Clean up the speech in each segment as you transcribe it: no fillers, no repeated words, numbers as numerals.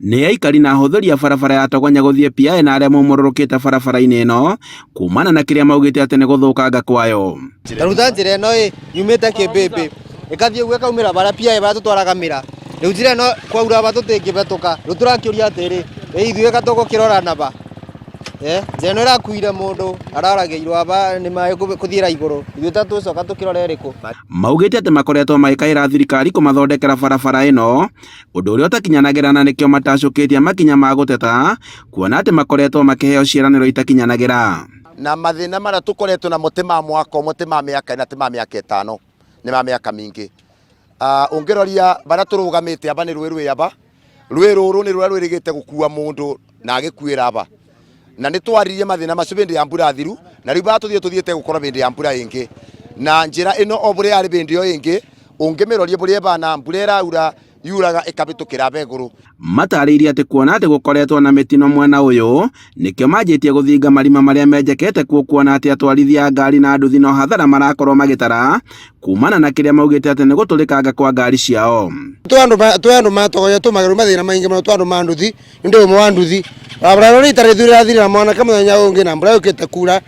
Nĩ aikari na ahũthĩri a barabara ya Togonya gũthiĩ Piae na arĩa maumũrũrũkĩte barabara-inĩ ĩno kumana na kĩrĩa maugĩte atĩ nĩ gũthũkanga kwayo. Taruta njĩra ĩno ĩ yumĩte Kĩmbĩmbĩ ĩkathiĩ ũguo ĩkaumĩra barĩa PIA barĩa tũtwaraga mĩra. Rĩu njĩra ĩno kwaura ba tũtingĩhetũka. Rĩu tũrakĩũria atĩrĩ, ĩ ithuĩ ka tũgũkĩrora na ba? Eh, njĩra ĩno ĩrakuire mũndũ aroragĩirwo aba nĩ maĩ kũthiĩra igũrũ. Ithuĩ ta tũcoka tũkĩrora ĩrĩkũ? Maugĩte atĩ makoretwo magĩkaĩra thirikari kũmathondekera barabara ĩno ũndũ ũrĩa ũtakinyanagĩra na nĩkĩo matacũkĩtie makinya ma gũteta kuona atĩ makoretwo makĩheo ciĩranĩro itakinyanagĩra. Na mathĩna marĩa tũkoretwo namo ti ma mwaka ũmwe, ti ma mĩaka ĩna, ti ma mĩaka ĩtano, nĩ ma mĩaka mĩingĩ. Ũngĩroria barĩa tũrũgamĩte aba nĩ rũĩ rwĩ aba, rũĩ rũrũ nĩ rũrĩa rwĩrĩgĩte gũkua mũndũ na agĩkuĩra aba. Na nĩ twaririe mathĩna macio hĩndĩ ya mbura thiru, na rĩu barĩa tũthiĩ tũthiĩte gũkorwo hĩndĩ ya mbura ĩngĩ. Na njĩra ĩno o bũrĩa yarĩ hĩndĩ ĩyo ĩngĩ, ũngĩmĩroria bũrĩa ĩbana, mbura ĩraura yuraga ĩkabĩtũkĩra aba ĩgũrũ. Matarĩirie atĩ kuona atĩ gũkoretwo na mĩtino mwena ũyũ, nĩkĩo manjĩtie gũthinga marima marĩa menjekete kuo kuona atĩ atwarithia a ngari na nduthi no hathara marakorwo magĩtara kumana na kĩrĩa maugĩte atĩ nĩ gũtũrĩkanga kwa ngari ciao. Twĩ andũ matogoya tũmagĩrwo mathĩna maingĩ mũno twĩ andũ ma nduthi, nĩ ndĩ ũmwe wa nduthi. Barabara ĩno rita rĩthu rĩrathirĩra mwanake mũthenya ũngĩ na mbura yũkĩte kura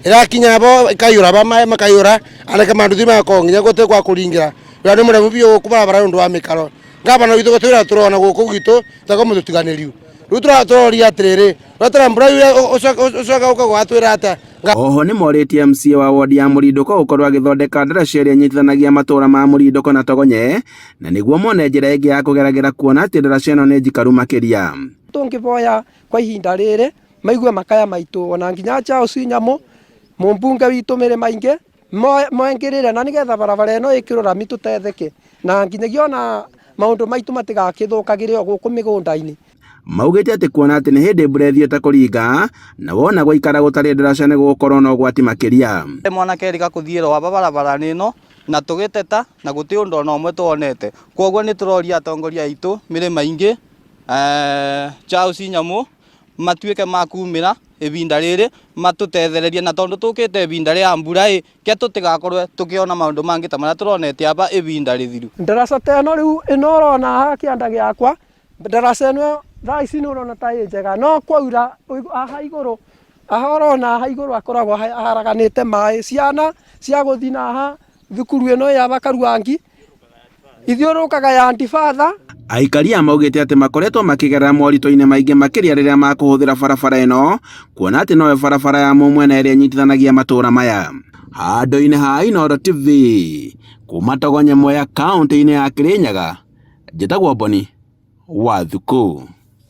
ĩrakinya bo ĩkaiyũra ba maĩ makaiyũra anake ma nduthi magakorwo nginya gũtirĩ gwa kũringĩra. Wĩra nĩ mũremu biũ gũkũ barabara nĩ ũndũ wa mĩkaro. Ngavana witũ gũtwĩra tũrona gũkũ gwitũ tako mũtũtiganĩriu. Rĩu tũroria atĩrĩrĩ, wetera mbura yure ũcoke ũke gwatwĩra atĩa? Oho nĩ morĩtie MCA wa wodi ya Mũrindũko gũkorwo agĩthondeka ndaraca ĩrĩa ĩnyitithanagia matũũra ma Mũrindũko na Togonye na nĩguo mone njĩra ĩngĩ ya kũgeragĩra kuona atĩ ndaraca ĩno nĩ njikaru makĩria. Tũngĩvoya kwa ihinda rĩrĩ maigue makaya maitũ ona nginya Charles Nyamũ mũmbunge witũ Mĩrĩma ingĩ Moengĩrĩre na nĩgetha barabara ĩno ĩkĩrwo rami tũtetheke na nginyagia ona maũndũ maitũ matigakĩthũkagĩre o gũkũ mĩgũnda-inĩ. Maugĩte atĩ kuona atĩ nĩ hĩndĩ mbura ĩthiĩte kũringa na wona gwaikara gũtarĩ ndaraca nĩ gũgũkorwo na ũgwati makĩria. Mwanake erĩga kũthiĩrwo aba barabara-inĩ ĩno na tũgĩteta na gũtirĩ ũndũ ona ũmwe tuonete. Kwoguo nĩ tũroria atongoria aitũ mĩrĩma ingĩ, Charles Nyamũ matuĩke ma kumĩra ibinda rĩrĩ matũtethererie na tondũ tũkĩte ibinda rĩa mbura ĩ ke tũtigakorwe tũkĩona maũndũ mangĩ ta marĩa tũronete aba ibinda rĩthiru. Ndaraca ta ĩno rĩu ĩno ũrona haha kĩanda gĩakwa, ndaraca ĩno thaa ici nĩ ũrona ta ĩ njega no kwaura haha igũrũ, haha ũrona haha igũrũ hakoragwo haraganĩte maĩ, ciana cia gũthiĩ naha thukuru ĩno ya Bakaruangi ithiũrũrũkaga ya Antifatha. Aikari aya maugĩte atĩ makoretwo makĩgerera moritũ-inĩ maingĩ makĩria rĩrĩa makũhũthĩra barabara ĩno, kuona atĩ noyo barabara ya mũmwena ĩrĩa ĩnyitithanagia matũũra maya. Handũ-inĩ ha Inooro TV, kuma Togonye Mwea, kaũntĩ-inĩ ya Kĩrĩnyaga, njĩtagwo Boni wa Thukũ.